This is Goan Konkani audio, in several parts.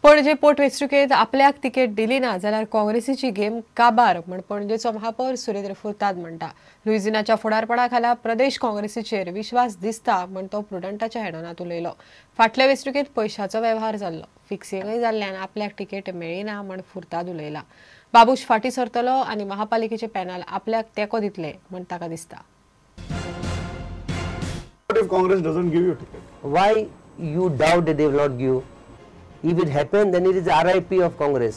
पणजे पोटवेंचणुकेंत आपल्याक तिकेट दिली ना जाल्यार काँग्रेसीची गेम काबार म्हण पणजेचो महापौर सुरेंद्र फुर्ताद म्हणटा. लुईझिनाच्या फुडारपणा खाला प्रदेश काँग्रेसीचेर विश्वास दिसता म्हण तो प्रुडंटाच्या हेडनांत उलयलो. फाटल्या वेंचणुकेंत पयशाचो वेव्हार जाल्लो, फिक्सिंगय जाल्ल्यान आपल्याक तिकेट मेळ्ळी ना म्हण फुर्ताद उलयला. बाबूश फाटीं सरतलो आनी महापालिकेचे पॅनल आपल्याक तेंको दितले म्हण ताका दिसता. What if Congress doesn't give you ticket? Why you doubt that they will not give? If it happened, then it is RIP of Congress.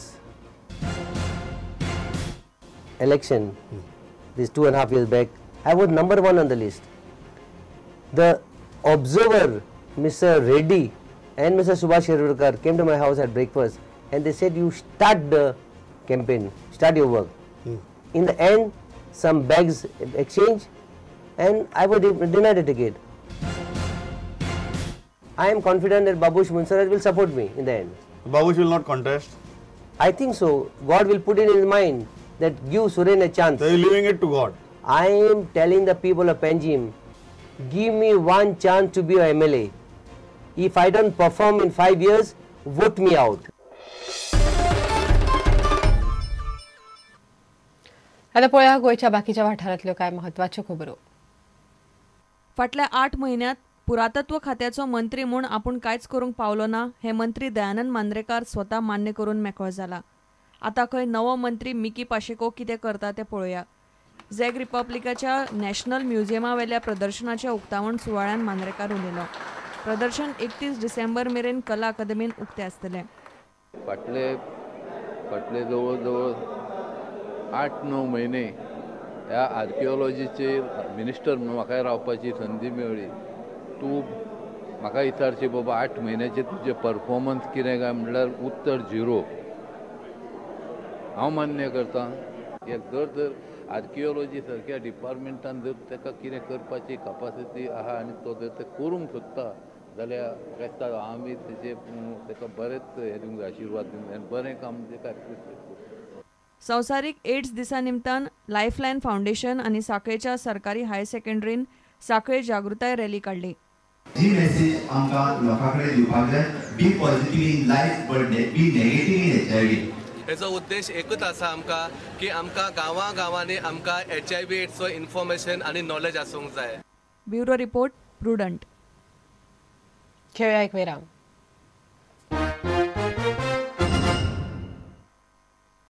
Election, this 2.5 years back, I was number 1 on the list. The observer, Mr. Reddy and Mr. Subhash Shirurkar came to my house at breakfast and they said, you start the campaign, start your work. In the end, some bags exchanged and I was denied a ticket. I am confident that Babush Monserrate will support me in the end. Babush will not contest? I think so. God will put it in his mind that give Suren a chance. So you are leaving it to God? I am telling the people of Panjim, give me one chance to be a MLA. If I don't perform in 5 years, vote me out. आता पळोवया गोंयच्या बाकीच्या वाठारांतल्यो कांय म्हत्वाच्यो खबरो. फाटल्या 8 म्हयन्यांत पुरातत्व खात्याचो मंत्री म्हूण आपूण कांयच करूंक पावलो ना हें मंत्री दयानंद मांद्रेकार स्वता मान्य करून मेकळो जाला. आतां खंय नवो मंत्री मिकी पाशेको कितें करता तें पळोवया. झॅक रिपब्लिकाच्या नॅशनल म्युझियमावेल्या प्रदर्शनाच्या उक्तावण सुवाळ्यान मांद्रेकार उलयलो. प्रदर्शन 31 डिसेंबर मेरेन कला अकादमीन उक्तें आसतलें. फाटले फाटले जवळ जवळ 8-9 म्हयने ह्या आर्किओलॉजीचेर मिनिस्टर म्हणून म्हाका रावपाची संदी मेळ्ळी. तूं म्हाका विचारशी बाबा 8 म्हयन्याचे तुजें परफॉर्मन्स कितें काय म्हणल्यार उत्तर 0. हांव मान्य करता हे जर आर्किओलॉजी सारक्या डिपार्टमेंटान जर ताका कितें करपाची कपासिटी आहा आनी तो जर तें करूंक सोदता जाल्यार म्हाका दिसता आमी तेजे ताका बरेंच हें दिवंक जाय, आशिर्वाद दिवंक जाय आनी बरें काम ताका एप्रिशिएट करूं. संवसारीक एड्स दिसा निमतान लायफलायन फावंडेशन आनी साखळेच्या सरकारी हायर सेकंडरीन साखळे जागृताय रॅली काडली. जी मेसेज आमकां लोकां कडेन दिवपाक जाय, be positive in life but be negative in HIV. हेजो उद्देश एकूच आसा आमकां की आमकां गांवां गांवांनी आमकां HIV एड्सचो इन्फॉर्मेशन आनी नॉलेज आसूंक जाय. Bureau report, Prudent. खेळया एक विराम.